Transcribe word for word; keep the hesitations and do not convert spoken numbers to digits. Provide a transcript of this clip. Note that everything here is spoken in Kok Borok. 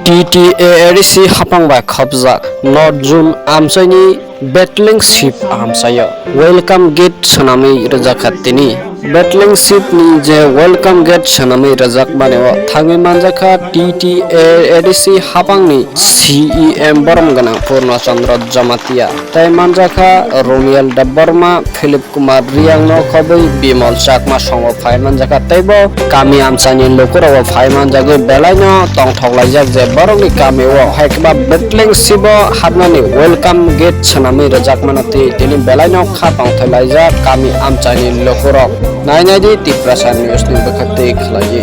T T A A D C hapang bai khopjak North Zone amchaini Battling Ship amchaio welcome gate swnamwi rwjakha tini. Battling Ship ni je welcome gate swnamwi rwjakmani o thangwi manjakha T T A A D C hapangni C E M borom gwnang Purna Chandra Jamatia tei manjakha Romiel Debbarma, Philip Kumar Riang no khobwi Bimal Chakma songo phai manjakha, tei bo kami amchaini lukurok bo phai manjagwi belai no tongthok laijak je borok ni kami o hai khe ba Battling Ship o hapnani welcome gate swnamwi rwjak mano tei tini belai no kha tongthok laijak kami amchaini lukurok. Nai nai di Tiprasa News ni bwkhak twi khlaiwi.